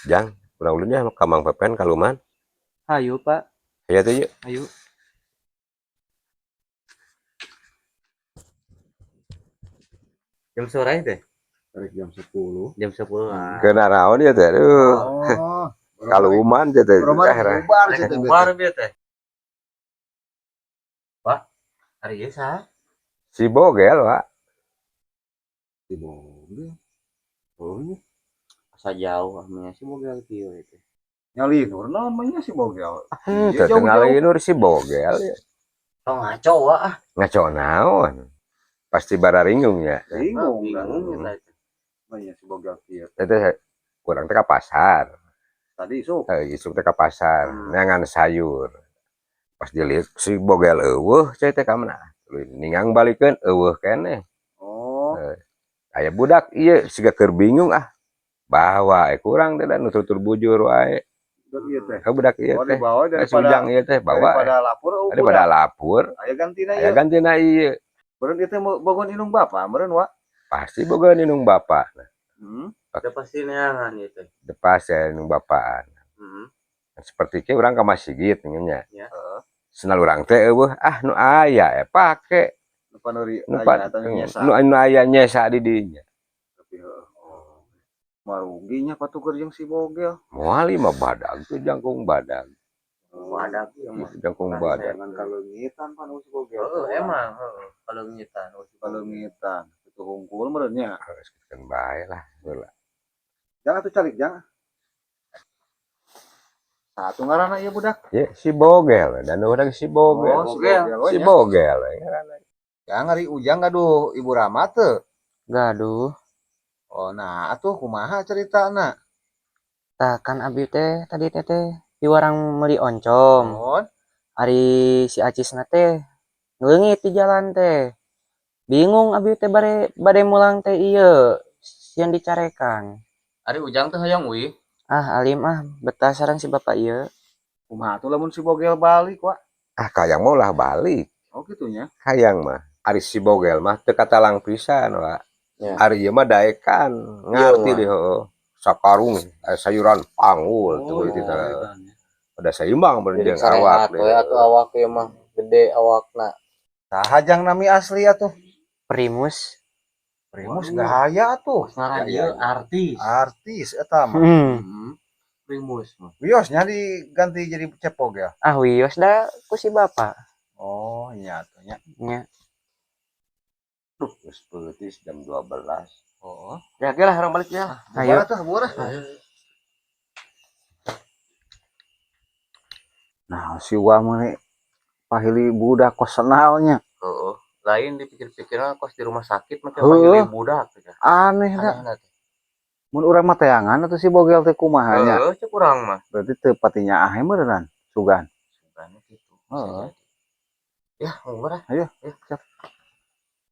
Jang, urang ulin ya ka Mang Pepen kaluman. Hayu, Pak. Hayu atuh yuk. Ayo. Jam sore teh? Tarik jam 10. Jam 10. Ah. Ke naraon ya teh. Aduh. Oh. Kaluman teh teh. Bubar sih teh. Bubar bieu teh. Pak, ari ieu saha? Si Bogel, Pak. Si Bogel. Oh, iya. Asa jauh amnya si Bogel kieu teh. Nyalinur naon mah nya si Bogel. Teh ngalinur si Bogel ya. Tong ngaco wa ah. Ngaco naon? Pasti bararingung ya. Bingung, Bingung eta teh. Mah nya si Bogel kieu. Teh teh kurang teh ka pasar. Tadi isuk. Isuk teh ka pasar, neangan sayur. Pas dilihat si Bogel euweuh cai teh ka mana? Tuluy ningang balikeun euweuh keneh. Oh. Aya budak ieu siga keur bingung ah. Bawa kurang teh da nu tutur bujur wae. Budak ieu teh. Ka budak ieu Oh, teh. dibawa Si daripada Ujang ieu teh bawa. Daripada lapor oh, Daripada lapor, Aya gantina aya ieu. gantina ieu. Meureun ieu teh bogoan indung bapa meureun wa. Pasti boga indung bapa. Udah pasti neangan ieu teh. Depas ya indung bapaan. Seperti ke urang ka masjid nya. Ya. Senal urang teh euweuh ah nu aya pake. Nu panuri Nu aya atau nyesa. Nu aya nyesa di dinya. Tapi heuh. Oh. Marugi nya patuker jeung si Bogel. Moal mah badag tuh jangkung badag. Badag ieu mah. Jangkung badag. Jangan kaleungitan pan si Bogel. Heeh, emang heeh. Kaleungitan. Kaleungitan. Itu hungkul meureun nya. Harus kan bae lah. Heula. Jangan tuh calik jangan. Satu ngaranna ieu budak. Ya si Bogel dan urang si Bogel. Oh, si Bogel. Si Bogel ngaranna. Jang ari Ujang gaduh Ibu Rama teu? Gaduh. Oh, nah atuh kumaha ceritana? Tah kan abi teh tadi teh teh piwarang meuli oncom. Oh, Ari si Acisna teh ngeungit di jalan teh. Bingung abi teh bare bade mulang teh ieu sieun dicarekan. Ari Ujang teh hayang uih. Ah alim ah betah sareng si bapak ieu. Kumaha atuh lamun si Bogel balik, Wak? Ah kayang mah ulah balik. Oh kitu nya. Hayang mah. Ari si Bogel mah teu katalang pisan, Wak. Ya. Ari ieu mah daekan, ngarti Iya, deh heueuh. Sakarung sayuran panggul tuh Oh, itu teh. Udah seimbang Jadi bener jeung awak sarehat we atuh awak ieu mah gede awakna. Saha jang nami asli atuh? Primus. Primus gaya atuh. Ngaran Ya, ieu artis. Artis eta mah. Primus mah. Wios nya diganti jadi Cepog ya. Ah wios da ku si bapak. Oh, nya atuh nya. Nya. Duh, geus peutis jam 12. Oh. Ya ge lah urang balik ya. Ayo. Bubar atuh, bubar. Nah, si Wa mah pahili budak kos senalnya. Heeh. Lain dipikir-pikirna kos di rumah sakit mah teh Heuh. pahili budak teh. Aneh da. Anehna teh. Mun urang mah teangan atuh si Bogel teh kumaha nya. Heeh, cek urang mah. Berarti teu patinya ahe meureunnan sugan. Sugana kitu. Heeh. Ya, bubar ah. Ayo, Ya. siap.